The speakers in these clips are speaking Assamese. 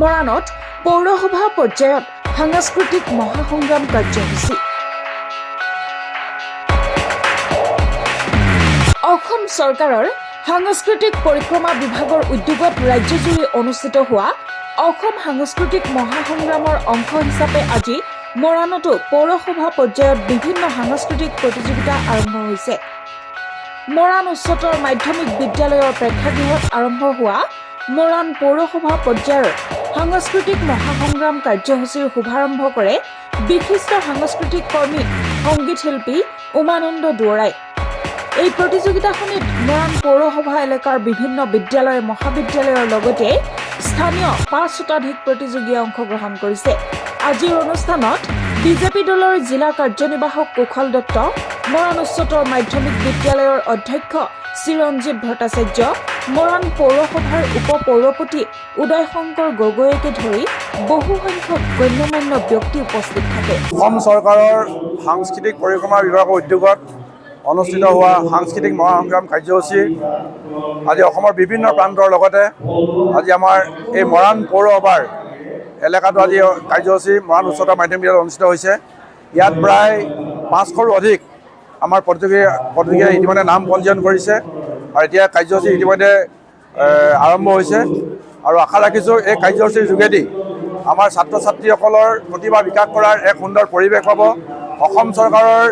মৰাণত পৌৰসভা পৰ্যায়ত সাংস্কৃতিক মহাসংগ্ৰাম কাৰ্যসূচী। অসম চৰকাৰৰ সাংস্কৃতিক পৰিক্ৰমা বিভাগৰ উদ্যোগত ৰাজ্যজুৰি অনুষ্ঠিত হোৱা অসম সাংস্কৃতিক মহাসংগ্ৰামৰ অংশ হিচাপে আজি মৰাণতো পৌৰসভা পৰ্যায়ত বিভিন্ন সাংস্কৃতিক প্ৰতিযোগিতা আৰম্ভ হৈছে। মৰাণ উচ্চতৰ মাধ্যমিক বিদ্যালয়ৰ প্ৰেক্ষাগৃহত আৰম্ভ হোৱা মৰাণ পৌৰসভা পৰ্যায়ৰ সাংস্কৃতিক মহাসংগ্ৰাম কাৰ্যসূচীৰ শুভাৰম্ভ কৰে বিশিষ্ট সাংস্কৃতিক কৰ্মী, সংগীত শিল্পী উমানন্দ দুৱৰাই। এই প্ৰতিযোগিতাখনিত মৰাণ পৌৰসভা এলেকাৰ বিভিন্ন বিদ্যালয়, মহাবিদ্যালয়ৰ লগতে স্থানীয় 5 শতাধিক প্ৰতিযোগীয়ে অংশগ্ৰহণ কৰিছে। আজিৰ অনুষ্ঠানত বিজেপি দলৰ জিলা কাৰ্যনিৰ্বাহক কুশল দত্ত, মৰাণ উচ্চতৰ মাধ্যমিক বিদ্যালয়ৰ অধ্যক্ষ চিৰঞ্জীৱ ভট্টাচাৰ্য, মৰাণ পৌৰসভাৰ উপ পৌৰপতি উদয় শংকৰ গগৈকে ধৰি বহু সংখ্যক গণ্যমান্য ব্যক্তি উপস্থিত থাকে। অসম চৰকাৰৰ সাংস্কৃতিক পৰিক্ৰমা বিভাগৰ উদ্যোগত অনুষ্ঠিত হোৱা সাংস্কৃতিক মহাসংগ্ৰাম কাৰ্যসূচী আজি অসমৰ বিভিন্ন প্ৰান্তৰ লগতে আজি আমাৰ এই মৰাণ পৌৰসভাৰ এলেকাটো আজি কাৰ্যসূচী মৰাণ উচ্চতৰ মাধ্যমিক বিদ্যালয়ত অনুষ্ঠিত হৈছে। ইয়াত প্ৰায় 500ৰো অধিক আমাৰ প্ৰতিযোগীয়ে ইতিমধ্যে নাম পঞ্জীয়ন কৰিছে আৰু এতিয়া কাৰ্যসূচী ইতিমধ্যে আৰম্ভ হৈছে আৰু আশা ৰাখিছোঁ, এই কাৰ্যসূচীৰ যোগেদি আমাৰ ছাত্ৰ ছাত্ৰীসকলৰ প্ৰতিভা বিকাশ কৰাৰ এক সুন্দৰ পৰিৱেশ পাব। অসম চৰকাৰৰ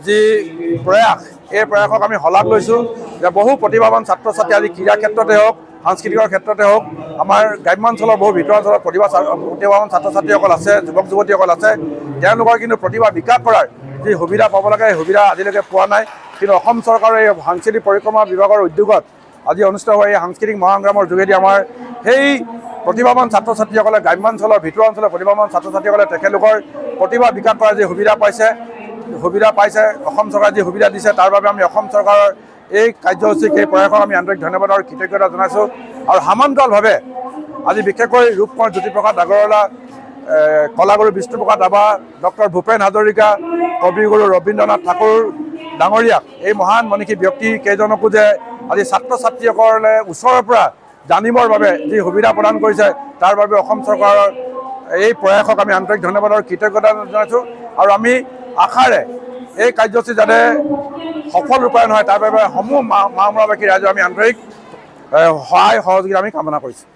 যি প্ৰয়াস, এই প্ৰয়াসক আমি শলাগ লৈছোঁ যে বহু প্ৰতিভাৱান ছাত্ৰ ছাত্ৰী আজি ক্ৰীড়া ক্ষেত্ৰতে হওক, সাংস্কৃতিকৰ ক্ষেত্ৰতে হওক, আমাৰ গ্ৰাম্যাঞ্চলৰ বহু ভিতৰুৱা অঞ্চলত প্ৰতিভাৱান ছাত্ৰ ছাত্ৰীসকল আছে, যুৱক যুৱতীসকল আছে। তেওঁলোকৰ কিন্তু প্ৰতিভা বিকাশ কৰাৰ যি সুবিধা পাব লাগে, সেই সুবিধা আজিলৈকে পোৱা নাই। কিন্তু অসম চৰকাৰৰ এই সাংস্কৃতিক পৰিক্ৰমা বিভাগৰ উদ্যোগত আজি অনুষ্ঠিত হোৱা এই সাংস্কৃতিক মহাসংগ্ৰামৰ যোগেদি আমাৰ সেই প্ৰতিভাৱান ছাত্ৰ ছাত্ৰীসকলে, গ্ৰাম্যাঞ্চলৰ ভিতৰুৱা অঞ্চলৰ প্ৰতিভাৱান ছাত্ৰ ছাত্ৰীসকলে তেখেতলোকৰ প্ৰতিভা বিকাশ কৰাৰ যি সুবিধা পাইছে, অসম চৰকাৰে যি সুবিধা দিছে, তাৰ বাবে আমি অসম চৰকাৰৰ এই কাৰ্যসূচীক, এই প্ৰয়াসক আমি আন্তৰিক ধন্যবাদ আৰু কৃতজ্ঞতা জনাইছোঁ। আৰু সমান্তৰালভাৱে আজি বিশেষকৈ ৰূপকোঁৱৰ জ্যোতিপ্ৰসাদ আগৰৱালা, কলাগুৰু বিষ্ণুপ্ৰসাদ ৰাভা, ডক্টৰ ভূপেন হাজৰিকা, কবিগুৰু ৰবীন্দ্ৰনাথ ঠাকুৰ ডাঙৰীয়াক, এই মহান মনীষী ব্যক্তি কেইজনকো যে আজি ছাত্ৰ ছাত্ৰীসকলে ওচৰৰ পৰা জানিবৰ বাবে যি সুবিধা প্ৰদান কৰিছে, তাৰ বাবে অসম চৰকাৰৰ এই প্ৰয়াসক আমি আন্তৰিক ধন্যবাদ আৰু কৃতজ্ঞতা জনাইছোঁ। আৰু আমি আশাৰে এই কাৰ্যসূচী যাতে সফল ৰূপায়ণ হয়, তাৰ বাবে সমূহ মাহমৰাবাসী ৰাইজৰ আমি আন্তৰিক সহায় সহযোগিতা আমি কামনা কৰিছোঁ।